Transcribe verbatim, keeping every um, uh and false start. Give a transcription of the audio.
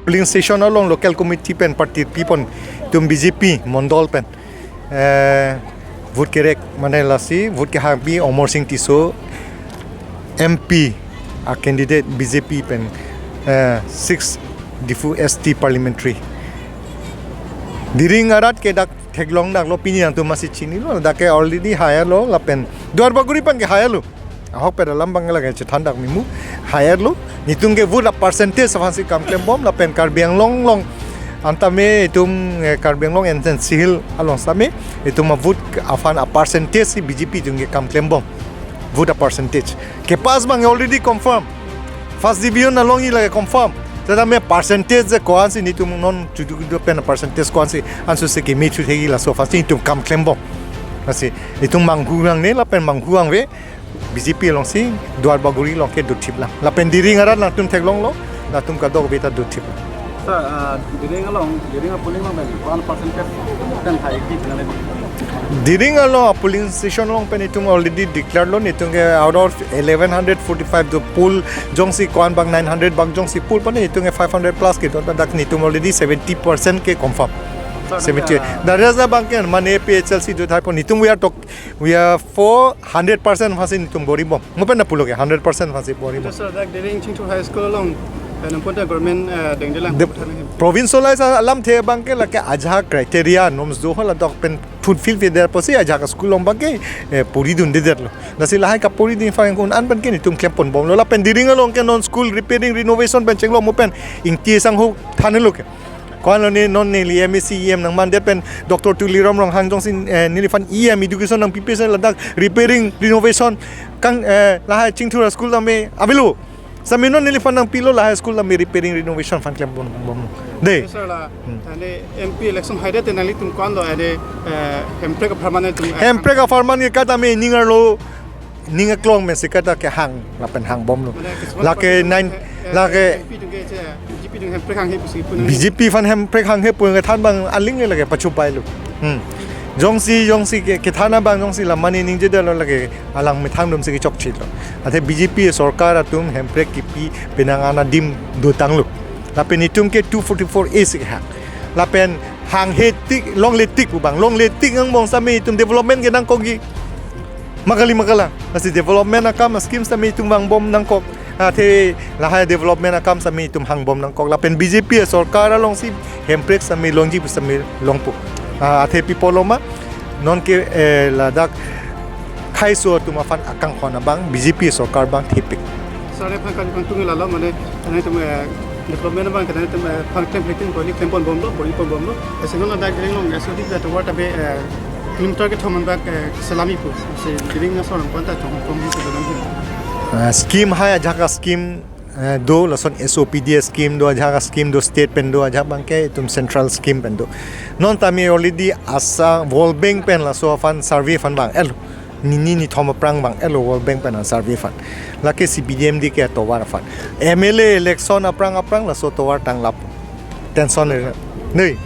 Polling station along local committee pen party pipon itum B J P mondol pen, eh, vote kerek mane lasi vote kehang pi Amarsing Tisso M P a candidate B J P pen, eh, six Diphu S T parliamentary. Diring arat ke dak theklong daklo, pini nangtum masi chinilo, dak ke already hire lo lapen Duarbagori pen ke hire lo. Ahok pen alam abang lake chethan dak mimu hire lo. Netum ke vote a percentage aphansi kam klembom lapen Karbi Anglong along anta me itum, eh, Karbi Anglong N C Hills along same itum a vote aphan a percentage si B J P atum ke kam klembom. Vote a percentage. Kepass abang already confirm. First division along i lake confirm. Tata me percentage je ko-ansi netum non chudu chudu pen percentage ko-ansi ansu se keme thu thegi laso aphansi itum kam klembom. Lasi itum manghu nangne lapen manghu nangve. B J P alongsi Duarbagori along ke dothip lang. Lapen Diring arat nangtum theklonglo, nangtum kadokave ta dothip lang. Sir, uh, Diring along, Diring a polling along pen, one percentage pen hai ki tina le. Diring along a polling station along pen itum already declare lo, netum ke out of eleven hundred forty-five do poll jongsi ko-an abang nine hundred abang jongsi poll pane itum ke five hundred plus kedo, dak netum already seventy percent ke confirm. Sir, seventy. Uh, Dari aja abang ke mane P H L C do thai pon itum we are talk, we are for hundred percent aphansi netum bor-ibom. Mo pen na pulo ke hundred percent aphansi bor-ibom. Sir, dak Diring Chingthur High School along, eh, nangpon ta government, eh, dengdelang. The puthan he. Provincialize alamthe abang ke lake ajahak criteria norms do hala dok pen fulfill vedet apotsi ajahak school along abang ke, eh, pori dundedet lo. Lasi lahai kapori dun aphan un-an pen ke netum klempon bomlo lapen Diring along ke non school repairing renovation pen chenglo mo pen Ingti sangho thanlo ke. Ko-an lo ne non neli M A C E M nangmandet pen Doctor Tuliram Ronghang jongsi, eh, neliphan E M education nangpipe se ladak repairing renovation kang, eh, lahai Chingthur school tame avelo. Sami non neliphan nangpilo lahai school tame repairing renovation aphan klembom bom. De. Sir la, Hmm. ane M P election haida te nanglitum ko-an lo ane, eh, Hemprek apharman atum, eh, Hemprek apharman ke kadame ningar lo. Ning aklong pensi kata kehang lapen hangbomlo. Mane kismat lake party nine, eh, lake M P atum ke che, B J P atum Hemprek hanghe pusi pu nang. B J P aphan Hemprek hanghe pu kethan abang aling lake pachupai lo. Hmm. Jongsi, jongsi ke, kethan abang jongsi la mane ningjedetlo lake alang methang atumsi kechokchelo. Athe B J P sorkar atum Hemprek kipi penang an adim dotanglo. Lapen itum ke two forty-four A si kehang. Lapen hanghe tik, longle tik pu abang. Longle tik nang bom sami itum development ke nangkokji. Makali makala. Lasi development akam scheme sami itum vangbom nangkok. Athe lahai development akam sami itum hangbom nangkok. Lapen B J P sorkar alongsi Hemprek sami longji pu sami longpo. Ah, athe pi pulo ma, non ke, eh, ladak khaiso atum aphan akanghon abang B J P sorkar abang thepik. Sir, nephan kangtung lalo mane, nangtum, eh, development abang ke nangtum, eh, phan klem klem ko ni klempon bomlo, bor-ipon bomlo. Ese non ladak Diring along S O P ta tovar ta be, eh, kilometer kethom anbak, eh, salami pu. Si Diring aso nangpon ta chong pon si dolang. Eh, scheme hai ajahak scheme, eh, do lason S O P D scheme do, ajahak scheme do, state pen do, ajahak abang ke itum central scheme pen do. Non tame already asa World Bank pen laso aphan survey aphan vang-etlo. Nini nithom aphrang vang-etlo World Bank pen survey aphan. Lake C P D M D ke tovar aphan. M L A election aphrang aphrang laso tovar tang lap. Tension le. Nei.